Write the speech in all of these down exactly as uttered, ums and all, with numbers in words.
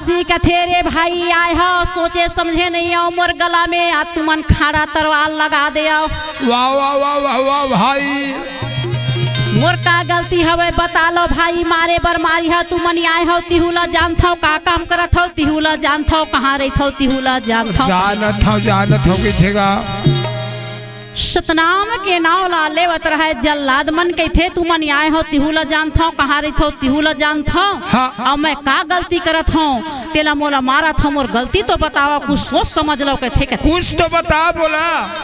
सी कथे, "रे भाई, आय हव, सोचे समझे नइ हव, मोर गला में आज तुमन खाड़ा तरवार लगा दे हव।" वाह, वाह, वाह, वाह, वाह, भाई। "मोर का गलती हवय, बता लो भाई, मारे बर मारी हव, तुमन आय हव, तिहू ला जानथव, का काम करत हव, तिहू ला जानथव, कहाँ रहिथव, तिहू ला जानथव।" जानत हव, जानत हव, कहिथे गा। सतनाम के नाव ला लेवत रहय जल्लाद मन, कहिथे, "तुमन आय हव, तिहू ला जानथव, कहाँ रहिथव, तिहू ला जानथव। हाँ। अउ मैं का गलती करत हव, तेला मोला मारत हव, मोर गलती तो बतावा, कुछ सोच समझ लो," कहिथे, कहिथे। कुछ तो बता बोला।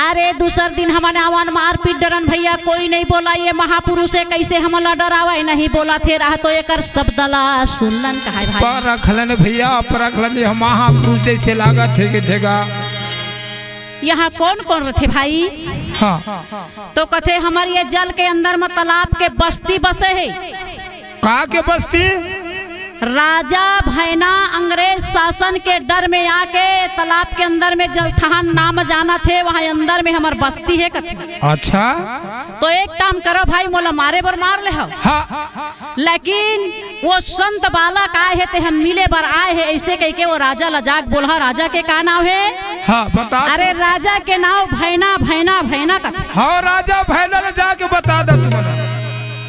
"अरे, दूसर दिन हमन आवन, मारपीट डरन भैया, कोई नहीं बोला, ये महापुरुष हे, कैसे हमन ला डरावय, नहीं बोलत हे, रह तो एकर शब्द ला सुनलन," कहय भाई। परखलन भैया, परखलन, ये महापुरुष जैसे लागत हे, कहिथे गा। "यहाँ कौन कौन रथे भाई?" हाँ। तो कथे, "हमर ये जल के अंदर म तालाब के बस्ती बसे हे।" का के बस्ती? राजा भैना अंग्रेज शासन के डर में आके तालाब के अंदर में जलथान नाम जानत हे, वहाँ अंदर में हमर बस्ती हे कथे। अच्छा। तो एक काम करो भाई, मोला मारे बर मार लेहव। हाँ। लेकिन वो संत बालक आय हे, तेह मिले बर आय हे, ऐसे कहिके वो राजा ला जाके बोलहा। राजा के का नाव हे? हाँ, बता। अरे, राजा के नाव भैना, भैना, भैना कथे। हाँ, राजा भैना ला जाके बता दे तुमन।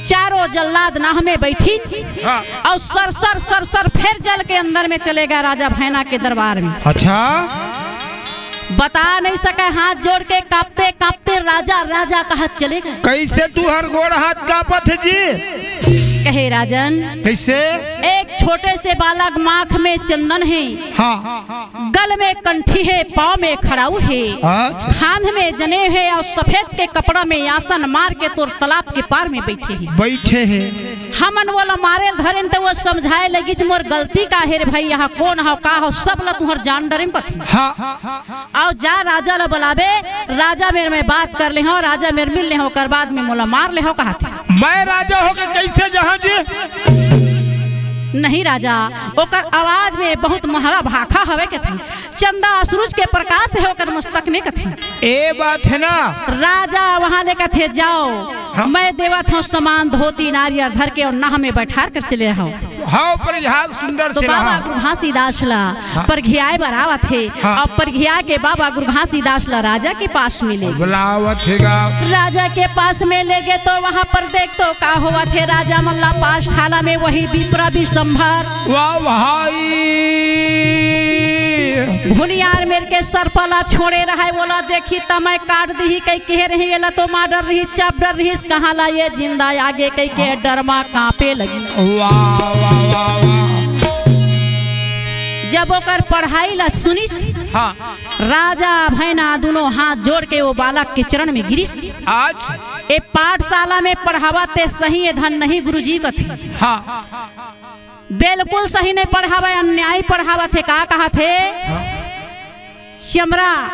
चारों जल्लाद नाह में बैठी हाँ। अउ सर, सर, सर, सर फेर जल के अंदर में चले गा राजा भैना के दरबार में। अच्छा। बता नहीं सके, हाथ जोड़ के कांपते कांपते राजा, राजा कहत चले गा। कैसे तुहर गोड़ हाथ कांपत हे जी? कहे राजन, कैसे? एक छोटे से बालक, माथ में चंदन हे, हाँ। गल में कंठी हे, पाँव में खड़ाऊ हे, अच्छा। खांध में जनेव हे अउ सफेद के कपड़ा में आसन मार के तोर तालाब के पार में बैठे हे। बैठे हे। हमन वोला मारे ल धरेन त वो समझाए लगिस, "मोर गलती का हे रे भाई, यहाँ कौन हव, का हव, सब ला तुहर जान डरेम कथे।" हाँ। अउ जा राजा ला बुलाबे, राजा मेर में बात कर लेहव, राजा मेर मिल लेहव, ओकर बाद में मोला मार लेहव कहत हे। मैं राजा होके कैसे जहाँ जी? नहीं राजा, ओकर आवाज में बहुत महरा भाखा हवे कथे। चंदा सूरज के प्रकाश हे ओकर मस्तक में कथे। ए बात हे ना। राजा वहाँ ले कथे, "जाओ, हाँ। मैं देवत हँव समान धोती नारियर धर के अउ नाह में बैठार कर चले हव।" हाँ, परिघिया सुंदर तो से बाबा रहा। गुरु घासीदास ला हाँ। परिघियाए बर आवत हे। हाँ। अउ परिघिया के बाबा गुरु घासीदास ला राजा के पास में ले गे। बुलावत हे गा। राजा के पास में ले गे तो वहाँ पर देख तो का होवत हे, राजा मन ला पास ठाला में वही विप्रा विशंभर। वाह भाई। भुनियार मेर के सर्प ला छोड़े रहय, वोला देखिस त मैं काट दिही कहिके रहिस, एला तो मार डर रहिस, चाप डर रहिस, कहाँ ला ये जिंदा आगे कहिके डर मा कांपे लगिस। वाह, वाह, वाह, वाह। जब ओकर पढ़ाई ला सुनिस, हाँ। राजा भैना दुनों हाथ जोड़ के वो बालक के चरण में गिरिस। आज? ए पाठशाला में पढ़ावत हे सही, ए धन नहीं गुरुजी कथे। हाँ। बिल्कुल सही नहीं पढ़ावय, अन्याय पढ़ावत हे। का कहत हे? हाँ। चमरा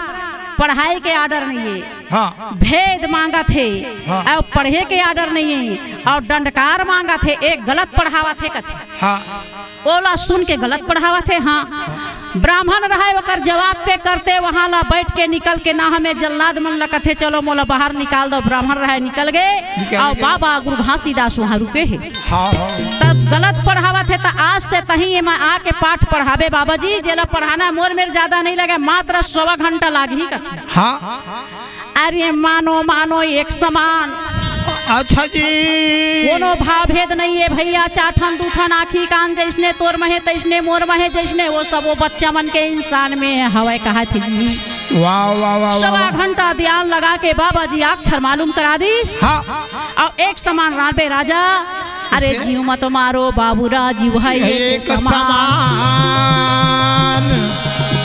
पढ़ाई के order नहीं हे। हाँ। भेद मांगत हे। हाँ। अउ पढ़े के order नहीं हे। अउ डंडकार मांगत हे, ए गलत पढ़ावत हे कथे। हाँ। ओला सुन के गलत पढ़ावत हे। हाँ। ब्राह्मण रहय, ओकर जवाब के करते वहाँ ला बैठ के निकल के नाह में जल्लाद मन ला कथे, "चलो मोला बाहर निकाल दो।" ब्राह्मण रहय, निकल गे। निकल अउ गे। बाबा गुरु घासीदास वहाँ रुके हे। हाँ, हाँ। तब गलत पढ़ावत हे, त आज से तहीं एमा आके पाठ पढ़ाबे बाबा जी, जेला पढ़ाना मोर मेर ज्यादा नहीं लगे, मात्र सवा घंटा लागही कथे। हाँ। अरे मानो मानो एक समान। अच्छा जी। कोनो भाव भेद नहीं हे भैया, चार ठन दू ठन आँखी कान जैसने तोर महे तैसने मोर महे जैसने, वो सब वो बच्चा मन के इंसान में हवय कहत हे जी। वाह, वाह, वाह, वाह, सवा वाह। घंटा ध्यान लगा के बाबा जी अक्षर मालूम करा दिस। हाँ। अउ एक समान रांधबे राजा, अरे कैसे? जीव मत मारो बाबूरा, जीव है एक एक समान। समान।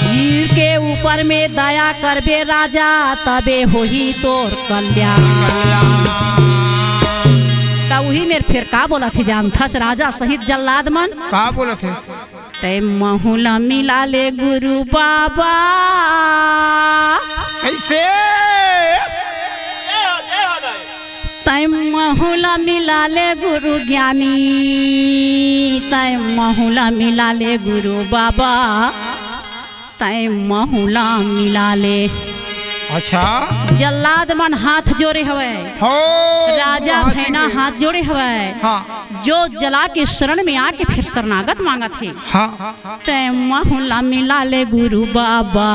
जीव के ऊपर में दया करबे राजा, तबे होही तोर कल्याण। कल्याण। त उही मेर फेर का बोलत हे जानथस राजा सहित जल्लाद मन? का बोलत हे? तै महू ला मिला ले गुरु बाबा। कैसे? तै महू ला मिला ले गुरु ज्ञानी, तै महू ला मिला ले गुरु बाबा, तै महू ला मिला ले। अच्छा। जल्लाद मन हाथ जोड़े हवय। हो, राजा हाथ भैना जोड़े। हाथ जोड़े हवय। हाँ। जोत जला के शरण में आके फिर शरणागत मांगत हे। हाँ। तै महू ला मिला ले गुरु बाबा,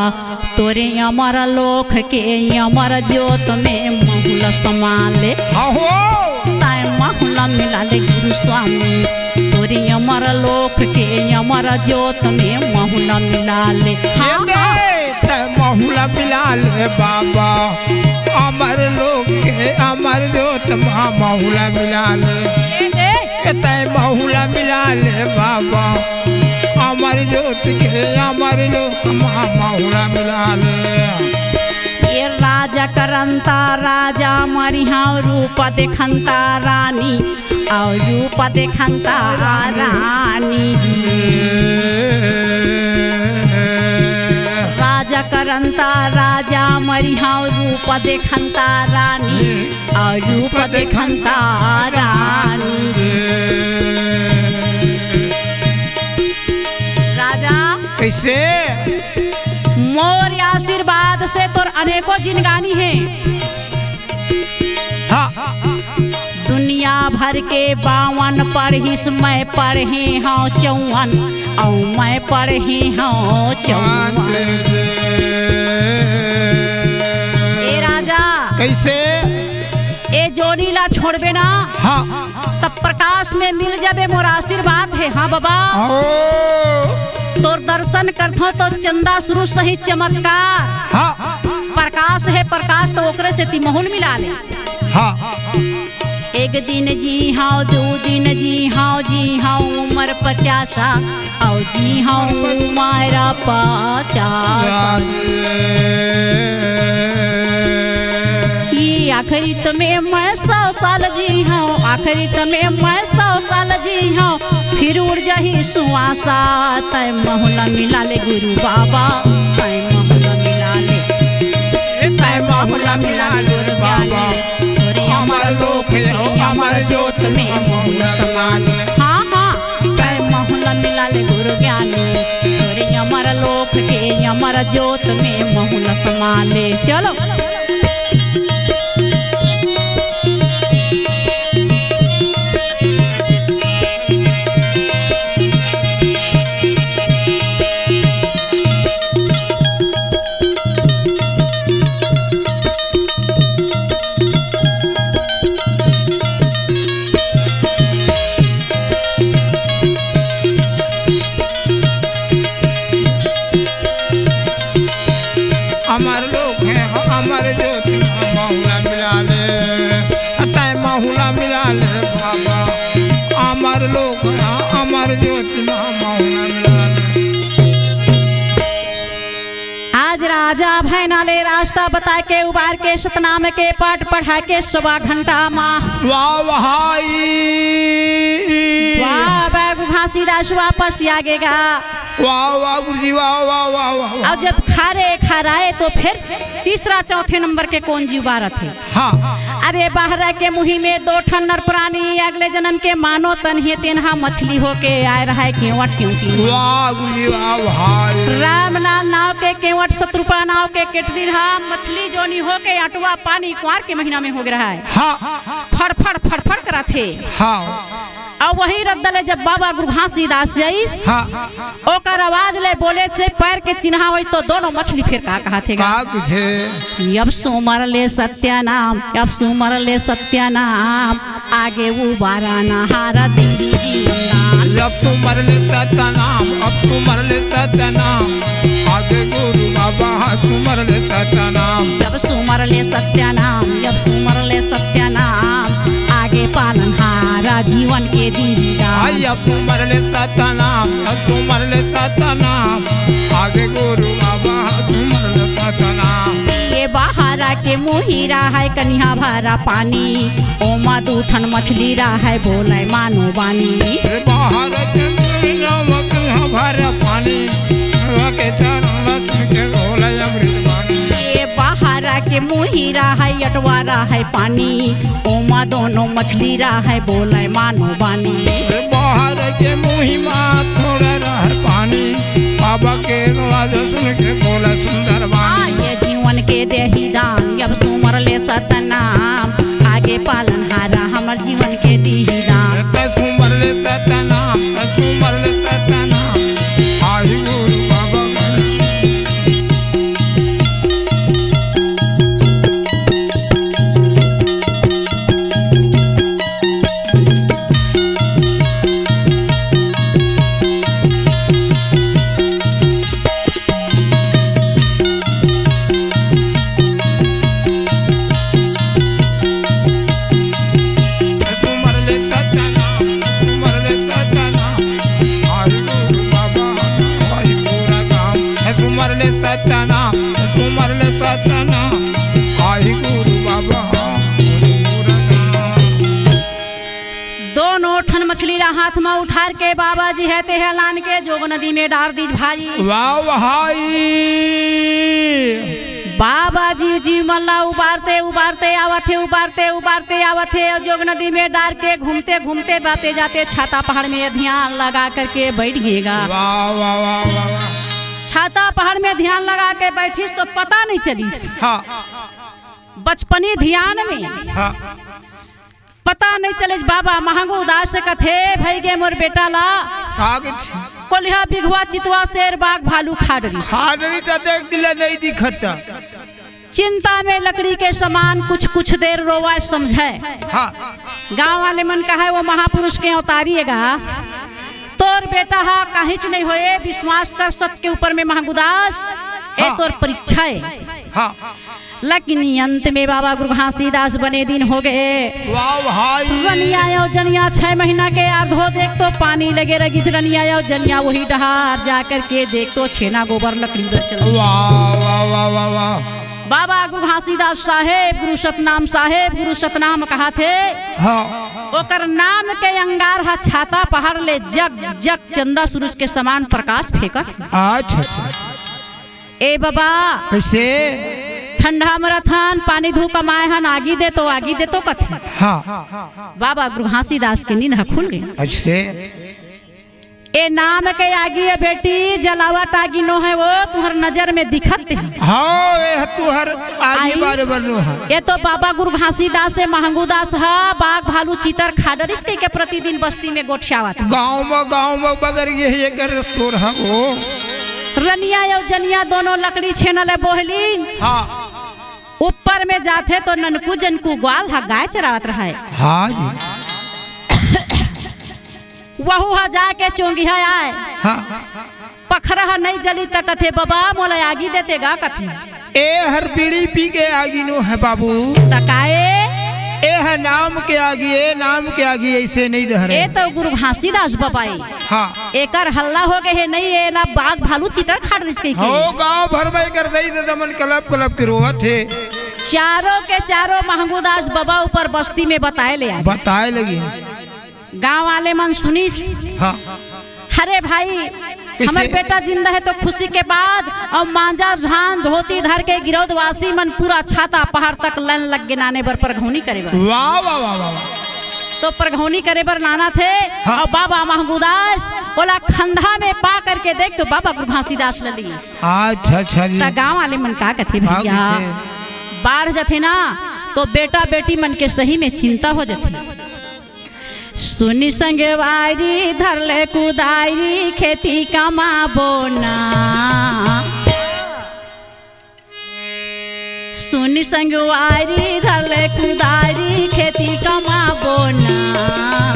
तोरे अमर लोक के अमर जोत में महू ला समा ले। हाँ हो। तै महू ला मिला ले गुरु स्वामी, तोरे अमर लोक के अमर जोत में महू ला मिला ले। हाँ, ये दे, हाँ। तै महू ला मिला ले बाबा, अमर लोक के अमर जोत में महू ला मिला ले। ये दे। ए तै महू ला मिला ले बाबा, अमर जोत के अमर लोक मा महू ला मिला ले। ये राजा करंता राजा मरिहाव रूप देखंता रानी, और रूप देखंता रानी जी। राजा करंता राजा मरिहाव रूप देखंता रानी, और रूप देखंता रानी। राजा, कैसे? मोर आशीर्वाद से तोर अनेकों जिनगानी हे। हाँ। दुनिया भर के बावन पढ़िस, मैं पढ़े हौं चौवन, अउ मैं पढ़े हौं चौवन। ए राजा, कैसे? ए जोनी ला छोड़बे ना, हाँ। तब प्रकाश में मिल जाबे, मोर आशीर्वाद हे। हाँ बाबा। ओ। तोर दर्शन करथों तो चंदा सुरू सही चमत्कार। हाँ। प्रकाश हे, प्रकाश तो ओकरे सेती महू ला मिला ले। हाँ। एक दिन जी हौं, दू दिन जी हौं, जी हौं उमर पचासा, अउ जी हौं उमर पचासा। ये आखिरी त में मैं सौ साल जी हौं, आखिरी त में मैं सौ साल जी हौं, फिर उड़ जाही सुवासा। तै महू ला मिला ले गुरु बाबा, तै महू ला मिला ले। ए तै महू ला मिला ले गुरु बाबा, तोरे अमर लोक हे, अमर जोत में महू ला समा ले। हाँ, हाँ। तै महू ला मिला ले गुरु ज्ञानी, तोरे अमर लोक के अमर जोत में महू ला समा ले। चलो। अमर लोक हे, अमर जोत मा महू ला मिला ले, तै महू ला मिला ले बाबा। अमर लोक हे, अमर जोत मा महू ला मिला ले। आज राजा भैना ले रास्ता बता के उबार के सतनाम के पाठ पढ़ा के सवा घंटा मा। वाह भाई। वाह बाबू घासीदास वापस आ गेगा। वाह, वाह, गुरुजी, वाह, वाह, वाह, वाह, वाह। अउ जब खारे खाराए तो फिर तीसरा चौथे नंबर के कोन जी उबारत हे? हाँ। अरे बहरा के मुही में दो ठन नर प्राणी, अगले जनम के मानो तन हे, तेन हा मछली होके आए रहय केवट केवटी। वाह, गुरुजी, वाह, भाई। रामलाल नाव के केवट, शत्रुपा नाव के केटदिन हा मछली जोनी होके अटवा पानी कुआर के महीना में हो गे रहय। हाँ। फड़फड़, फड़फड़ करत हे। हाँ। अउ वही रद्दा ले जब बाबा गुरु घासीदास आइस, हाँ। ओकर आवाज ले बोले से पैर के चिन्हावइस तो दोनों मछली फेर का कहत हे गा? का कुछे? अब सुमर ले सत्य नाम, अब सुमर ले सत्य नाम, आगे उबारा नहारा देवी जीवन दान। अब सुमर ले सत्य नाम, अब सुमर ले सत्य नाम, आगे गुरु बाबा हा सुमर ले सत्य नाम। अब सुमर ले सत्य नाम, अब सुमर ले सत्य नाम, आगे पालनहारा जीवन के दीदार। आई अब सुमर ले सतनाम, अब सुमर ले सतनाम, आगे गुरु बाबा सुमर ले सतनाम। ये बहारा के मुहिरा है कनिहा भरा पानी, ओमा दू ठन मछली रहय बोलय मानो बानी। ये बहारा के मुहिरा में कनिहा भरा पानी, के चरण रस के बोलय अमृत बानी। ये बहारा के मुहिरा है अटवारा है पानी, ओमा दोनों मछली रहय बोलय मानो बानी। बाहर के मुही मा थोड़ा रहय पानी, बाबा के आवाज सुन के बोलय सुंदर बानी। ये जीवन के देही दान, अब सुमर ले सतनाम, आगे पालनहारा हमर जीवन के दीही दान। सुमर ले सतनाम, सुमर ले सतनाम, आही गुरु बाबा। सुमर ले सतनाम, सुमर ले सतनाम, हरि गुरु बाबा, हरि पूरा गाम। सुमर ले सतनाम, सुमर ले सतनाम, हरि गुरु बाबा, हरि पूरा गाम। दोनों ठन मछली ला हाथ म उठार के बाबा जी हे तेहा लान के जोग नदी में डार दीस भाई। वाह भाई। बाबा जी, जीव मन ला उबारते, उबारते आवत हे, उबारते, उबारते आवत हे, अउ जोग नदी में डार के घूमते, घूमते, बाते जाते छाता पहाड़ में ध्यान लगा करके बैठ गे गा। वाह, वाह, वाह, वाह, वाह। छाता पहाड़ में ध्यान लगा के बैठिस तो पता नहीं चलिस। हाँ। बचपनी ध्यान में हाँ। पता नहीं चलिस बाबा महंगू दास से कथे, "भई गे मोर बेटा ला।" का कथे? कोलिहा, बिघवा, चितवा, शेर, बाघ, भालू खा डरिस। खा डरिस त देख दिले नहीं दिखत। चिंता में लकड़ी के समान कुछ कुछ देर रोवय समझय। हाँ। गांव वाले मन कहय, "वो महापुरुष के अवतारी हे गा, तोर बेटा हा काहीच नहीं होए, विश्वास कर सत के ऊपर में महंगू दास, ए हाँ। तोर परीक्षा हे।" हाँ। लेकिन अंत में बाबा गुरु घासीदास बने दिन हो गए। वाह भाई। रनिया अउ जनिया छह महीना के आर्धो देख तो पानी लगे रगिस, रनिया अउ जनिया वही डहार जा करके देख तो छेना गोबर लकड़ी बर चल। वाह, वाह, वाह, वाह, वाह। बाबा गुरु घासीदास साहेब, गुरु सतनाम साहेब, गुरु सतनाम कहाथे। हाँ। ओकर नाम के अंगार हा छाता पहाड़ ले जग जग चंदा सूरज के समान प्रकाश फेंकत। अच्छा, अच्छा। ए बाबा, कइसे? ठंडा मरत हन, पानी धू कमाए हन, आगी दे तो, आगी दे तो कथे। हाँ। बाबा गुरु घासीदास के नींद ह खुल गे। अइसे? ए नाम के आगी ए बेटी, जलावट आगी नो हे वो, तुहर नजर में दिखत हे। हाँ, ए तुहर आगी आई। बारे बर नो हे। ए तो बाबा गुरु घासीदास हे, महंगू दास ह, बाघ भालू चीतर खा डरिस कहिके प्रतिदिन बस्ती में गोठियावत। गाँव में, गाँव में बगर ये एकर तोर ह वो। रनिया अउ जनिया दोनों लकड़ी छेना ले बोहलिन। हाँ। ऊपर में जाथे तो ननकू जनकू ग्वाल ह गाय चरावत रहय। हाँ जी। वहू ह जाके चोंगिहा आय। हाँ। पखरा ह नइ जली त कथे, "बबा, मोला आगी देते गा," कथे। ए हर बीड़ी पी के आगी नो हे बाबू। त काए? ए ह नाम के आगी, ए नाम के आगी अइसे नइ दहरे। ए तो गुरु घासीदास बबा ए। हाँ। एकर हल्ला हो गे हे, नहीं एला बाघ भालू चितर खा डरिस कहिके। हो, गांव भर में एकर दई ददा मन कलप कलप के रोवत हे। चारों के चारों महंगूदास बबा ऊपर बस्ती में बताए ले आए। बताए लगिन। गांव वाले मन सुनिस। हाँ। अरे भाई, कइसे? हमर बेटा जिंदा हे तो खुशी के बात, अउ मांजा धान धोती धर के गिरौदवासी मन पूरा छाता पहाड़ तक लाइन लग गे नाने बर परघौनी करे बर। वाह, वाह, वाह, वाह, वाह। तो परघौनी करे बर लानथे, हाँ। अउ बाबा महंगूदास ओला खंधा में पा करके देख तो बाबा गुरु घासीदास ल लिस। अच्छा, अच्छा जी। त गांव वाले मन का कथे का भैया? कथे? बाढ़ जथे ना, तो बेटा बेटी मन के सही में चिंता हो जथे। सुन संगवारी, धर ले कुदारी, खेती कमाबो ना। सुन संगवारी, धर ले कुदारी, खेती कमाबो ना।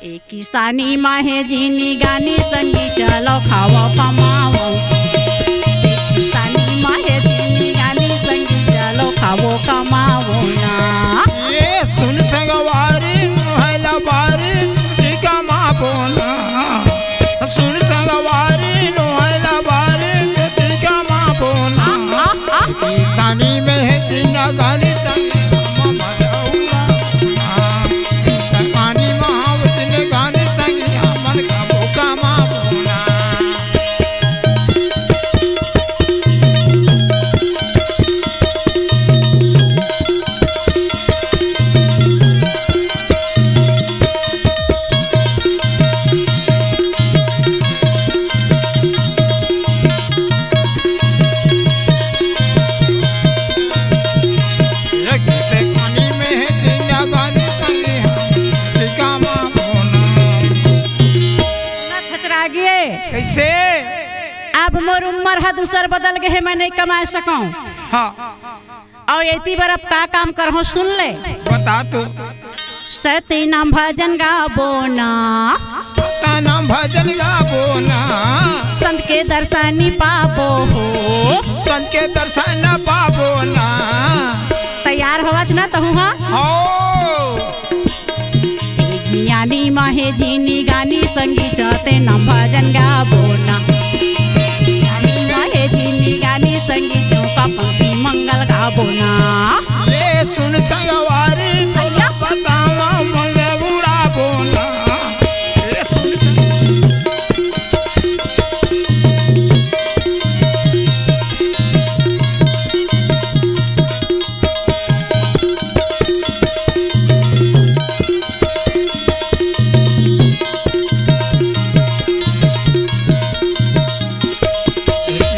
ए किसानी मा हे जिनिगानी संगी, चलो खावो कमावो। ए किसानी मा हे जिनिगानी संगी, चलो खावो कमावो ना। ए सुन संगवारी, नोहैला बारी, टीका मा बोना। सुन संगवारी, नोहैला बारी, टीका मा बोना। आ, आ, आ। किसानी में हे जिनिगानी संगी, मम भरौला। किसानी मा हे जिनिगानी संगी, हमन खावो कमावो ना। मोर उम्र ह दूसर बदल गे हे, मैं नइ कमाए सकंव। हाँ। अउ एती बर अब का काम करहूँ, सुन ले। बता तो। सती नाम भजन गाबो ना। सती नाम भजन गाबो ना। संत के दर्शन पाबो हो। संत के दर्शन पाबो ना। तैयार होवच ना तहूँ हा? हो। ज्ञानी माहे जिनी गानी संगी चते नाम भजन गाबो ना। ज्ञानी माहे जिनी गानी संगी चौका पंक्ति मंगल गाबो ना। ले सुन संगवारी, अय्या। बतावा मंगल उड़ाबो ना। ले सुन संग-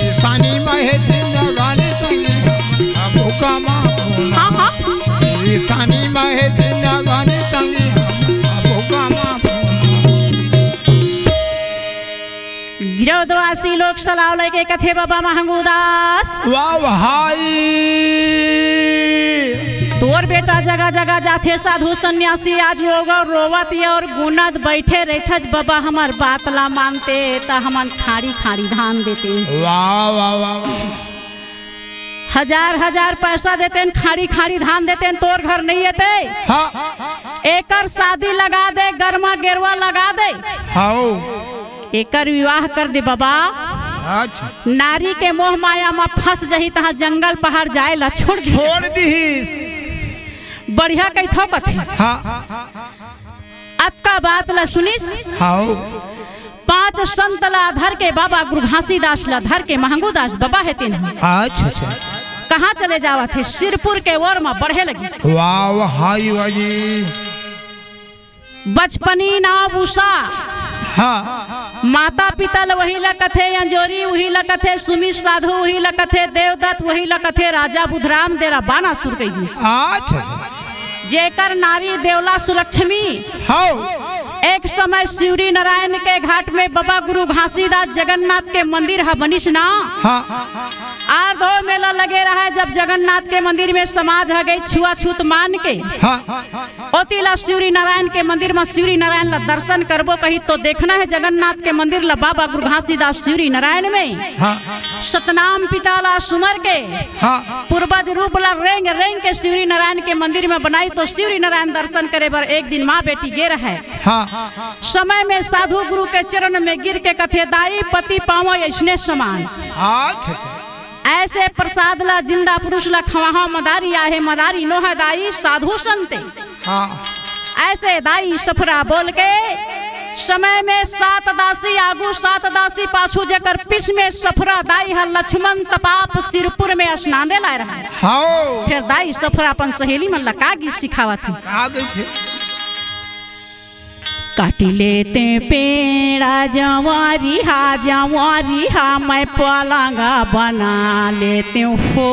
ईशानी महे जिंदगानी संगी हम भूखा माँ भूना। हाँ, हाँ। ईशानी महे जिंदगानी संगी हम भूखा माँ भूना। गिरौदवासी लोग सलाव लेके कथे बाबा महंगू दास। वाह भाई। तोर बेटा जगह जगह जाथे साधु सन्यासी, आज वो रोवत या अउ गुनत बइठे रहिथच, बाबा हमर बात ला मानते त हमन खाड़ी खाड़ी धान देते। वाह, वाह, वाह, वाह। हजार हजार पैसा देते, खाड़ी खाड़ी धान देते, तोर घर नइ एते। हाँ। एकर शादी लगा दे, गरमा गेरवा लगा दे। हाँ। एकर विवाह कर दे बाबा। अच्छा। नारी के मोह माया म फंस जही, तहाँ जंगल पहाड़ जाए ला छोड़ दिही। छोड़ दिहिस। बढ़िया कहिथव कथे। हाँ। अतका बात ला सुनिस। हाँ। पांच संत ला धर के, बाबा गुरु घासीदास ला धर के, महंगू दास बाबा हे तेन। अच्छा, अच्छा। कहाँ चले जावत हे? सिरपुर के ओर म बढ़े लगिस। वाह, वाह, हाय, वाह जी। बचपनी नाव उषा। हाँ। माता पिता ल वही ल कथे, अंजोरी वही ल कथे, सुमित साधु वही ल कथे, देवदत्त वही ल कथे, राजा बुधराम देला बानासुर कहि दिस। अच्छा। जेकर नारी देवला सुलक्ष्मी। हाँ। एक समय शिवरी नारायण के घाट में बाबा गुरु घासीदास जगन्नाथ के मंदिर ह बनिस ना। हाँ। आर दो मेला लगे रहा, जब जगन्नाथ के मंदिर में समाज ह गई छुआछूत मान के। हाँ। ओती ला शिवरी नारायण के मंदिर म शिवरी नारायण ला दर्शन करबो कही तो देखना हे जगन्नाथ के मंदिर ला बाबा गुरु घासीदास शिवरी नारायण में। हाँ। सतनाम पिता ला सुमर के। हाँ। पूर्वज रूप ला रेंग रेंग के शिवरी नारायण के मंदिर में बनाई तो शिवरी नारायण दर्शन करे बर एक दिन माँ बेटी गे रहे। हाँ। समय में साधु गुरु के चरण में गिर के कथे, दाई पति पावो अइसने समान। अच्छा। ऐसे प्रसाद ला जिंदा पुरुष ला खवाहा मदारी आहे, मदारी नोह दाई साधु संते। हाँ। ऐसे दाई सफरा बोल के समय में सात दासी आगू, सात दासी पाछू, जेकर पीछ में सफरा दाई ह लक्ष्मण तपाप सिरपुर में स्नान दे लाए रहा। हाँ। फिर दाई सफरा अपन सहेली मन ला का गीत सिखावत हे। का गीत हे? काटी लेते पेड़ा जंवारी हा, जंवारी हा, मैं पलंगा बना लेते हो।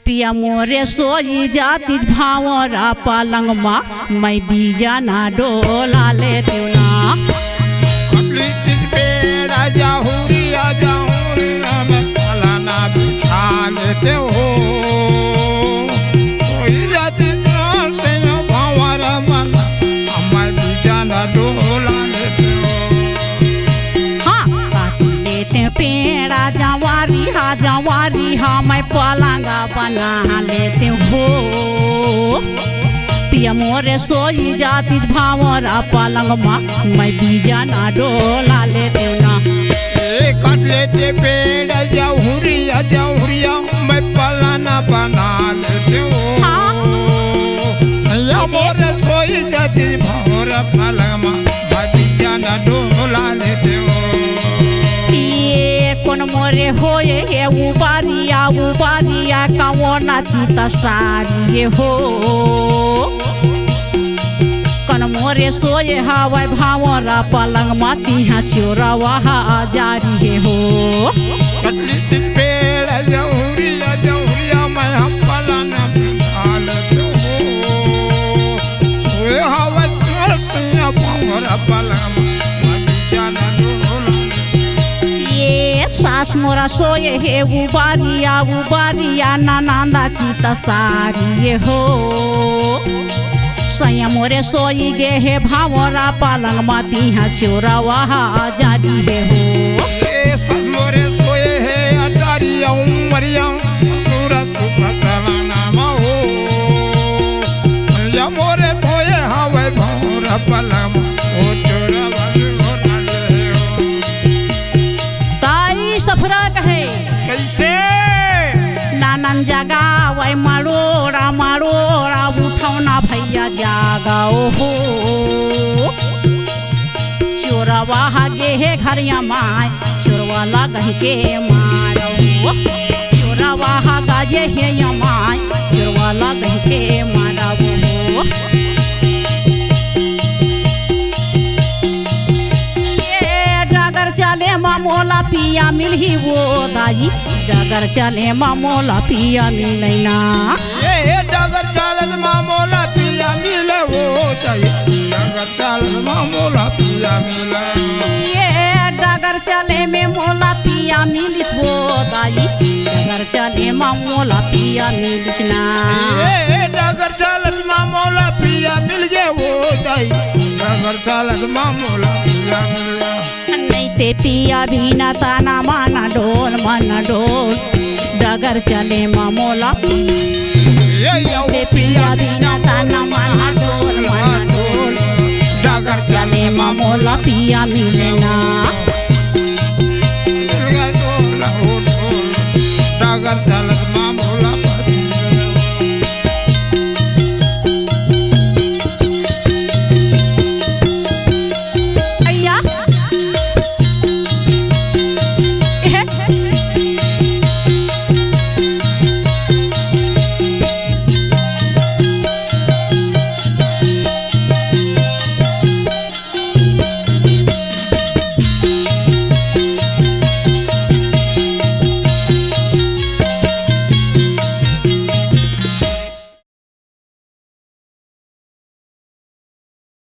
पिया मोरे सोई जातिस भांवरा पलंग मा, मैं बीजा ना डोला लेते हो ना। काटी लेते पेड़ा जंवारी हा, जंवारी हा, मैं पलंगा बिछा लेते हो। सोई जातिस भांवरा मन, मैं बीजा ना डोला लेते हो। हाँ, काटी लेते पेड़ा जंवारी हा, जंवारी हा, मैं पलंगा बना लेते हो। पिया मोरे सोई जातिस भांवरा पलंग मा, मैं बीजा ना डोला लेते हो ना। ए काट लेते पेड़ा जंवारी हा, जंवारी हा, मैं पलंगा बना लेते हो। हाँ। या मोरे सोई जातिस भांवरा पलंग मा, मैं बीजा ना डोला लेते हो। ये कोन मोरे होए हे उबारिया, उबारिया कौन चित सारी हे हो। कोन मोरे सोए हवय भांवरा पलंग मा, तिहां चोरवा हा जारी हे हो। काट लेते पेड़ा जंवारी हा, जंवारी हा, मैं हम पलंगा बिछा लेते हो। सोए हवय सोए सैया भांवरा पलंग मा, मैं बीजा ना डोला लेते हो। सोए हे उबारिया, उबारिया ननंदा चित सारी हो। सैया मोरे सोई गे हे भांवरा पलंग म, तिहां चोरवा हा जारी हे हो। ए सस मोरे सोए हे अटारिया उमरिया, पूरा सुख सलाना मा हो। या मोरे सोए हवे भांवरा पलंग म, ओ चोरवा भी हो ना ले हो। ताई सफरा कहे। कइसे? नानन जगावय मड़ोड़ा मड़ोड़ा, उठौना भैया जागव हो। चोरवा हा गे हे घर यमाय, चोरवा ला गहि के मारव हो। चोरवा हा गा गे हे यमाय, चोरवा ला गहि के मारव हो। ए डगर चले म मोला पिया मिलही वो दाई, डगर चले म मोला पिया मिलही ना। ए डगर चले म मोला पिया मिले वो दाई, डगर चले म मोला पिया मिले। ए डगर चले में मोला पिया मिलिस वो दाई, डगर चले म मोला पिया मिलिस ना। ए डगर चले म मोला पिया मिल गे वो दाई, डगर चले म मोला पिया मिल गे। नइते पिया बिना ताना माना डोल मन डोल, डगर चले म मोला। ए यो नइते पिया बिना ताना माना डोल मन डोल, डगर चले म मोला पिया मिले ना।